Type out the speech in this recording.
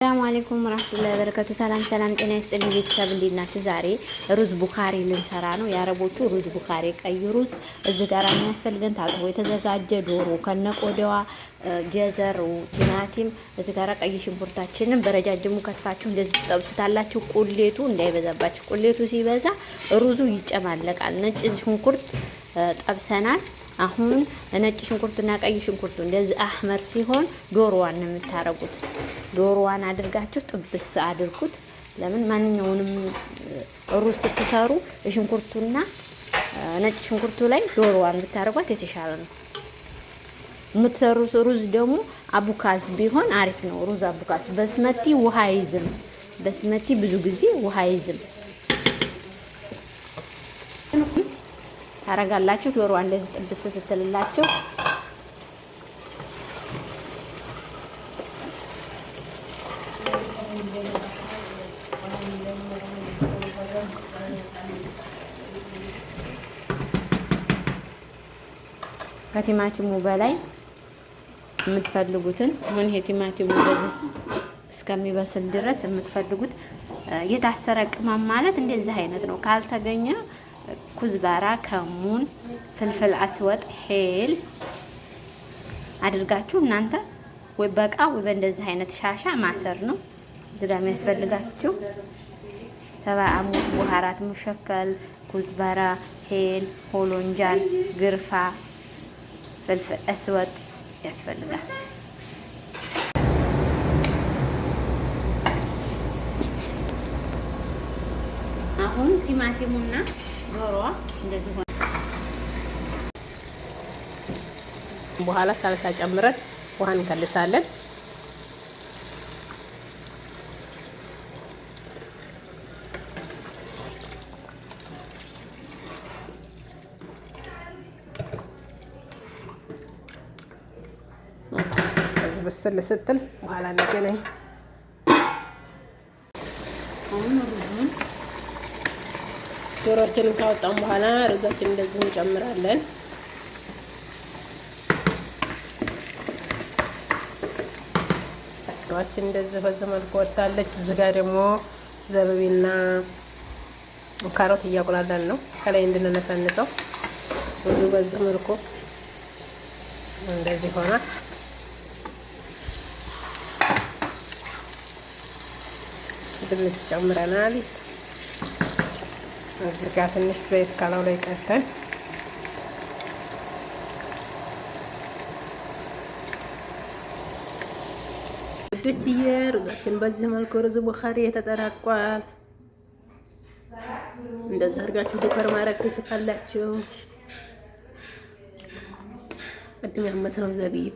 ሰላም አለይኩም ወራህመቱላሂ ወበረካቱ። ሰላም ሰላም፣ ጤና ይስጥልኝ ቤተሰብ፣ እንዴት ናችሁ? ዛሬ ሩዝ ቡኻሪ ልንሰራ ነው። የአረቦቹ ሩዝ ቡኻሪ፣ ቀይ ሩዝ። እዚህ ጋር የሚያስፈልገን ታጥቦ የተዘጋጀ ዶሮ ከነቆዳዋ፣ ጀዘር፣ ቲማቲም። እዚህ ጋር ቀይ ሽንኩርታችንን በረጃጅሙ ከትፋችሁ እንደዚህ ትጠብሱታላችሁ። ቁሌቱ እንዳይበዛባችሁ፣ ቁሌቱ ሲበዛ ሩዙ ይጨማለቃል። ነጭ ሽንኩርት ጠብሰናል። አሁን ነጭ ሽንኩርትና ቀይ ሽንኩርቱ እንደዚህ أحمر ሲሆን ዶሮዋን ነው የምታረጉት። ዶሮዋን አድርጋችሁ ጥብስ አድርጉት። ለምን ማንኛውንም ሩዝ ስትሰሩ ሽንኩርቱና ነጭ ሽንኩርቱ ላይ ዶሮዋን ብታረጓት የተሻለ ነው። የምትሰሩት ሩዝ ደግሞ አቡካዝ ቢሆን አሪፍ ነው። ሩዝ አቡካዝ basmati ውሃ አይዝም። basmati ብዙ ጊዜ ውሃ አይዝም። ታረጋላችሁ። ዶሮዋ እንደዚህ ጥብስ ስትልላችሁ ከቲማቲሙ በላይ የምትፈልጉትን፣ አሁን ይሄ ቲማቲሙ በዚህ እስከሚበስል ድረስ የምትፈልጉት የታሰረ ቅመም ማለት እንደዚህ አይነት ነው። ካልተገኘ كزبرة፣ ከሙን፣ فلفل أسود፣ هيل አድርጋችሁ እናንተ ወይ በቃ ወይ በእንደዚህ አይነት ሻሻ ማሰር ነው። እዚህ ጋር የሚያስፈልጋችሁ سبع بهارات مشكل፣ كزبرة፣ هيل፣ ሆሎንጃን፣ قرفة፣ فلفل أسود ያስፈልጋል። አሁን ቲማቲሙና ዶሮዋ እንደዚህ ሆነ። በኋላ ሳልሳ ጨምረን ውሃ እንከልሳለን። ብስል ስትል በኋላ እንገናኝ። አሁን ሩዙን ዶሮችንን ካወጣን በኋላ ሩዛችን እንደዚህ እንጨምራለን። ዶሮችን እንደዚህ በዚህ መልኩ ወጣለች። እዚህ ጋር ደግሞ ዘበቢና ካሮት እያቁላላን ነው ከላይ እንድንነሰንሰው። ሩዙ በዚህ መልኩ እንደዚህ ሆኗል። ድንች ጨምረናል። እዚህ ጋር ትንሽ ዘይት ካላው ላይ ቀርተን ውዶችዬ ሩዛችን በዚህ መልኩ ሩዝ ቡኻሪ ተጠናቋል። እንደዚህ አድርጋችሁ decor ማድረግ ትችላላችሁ። ቅድም ያመስነው ዘቢብ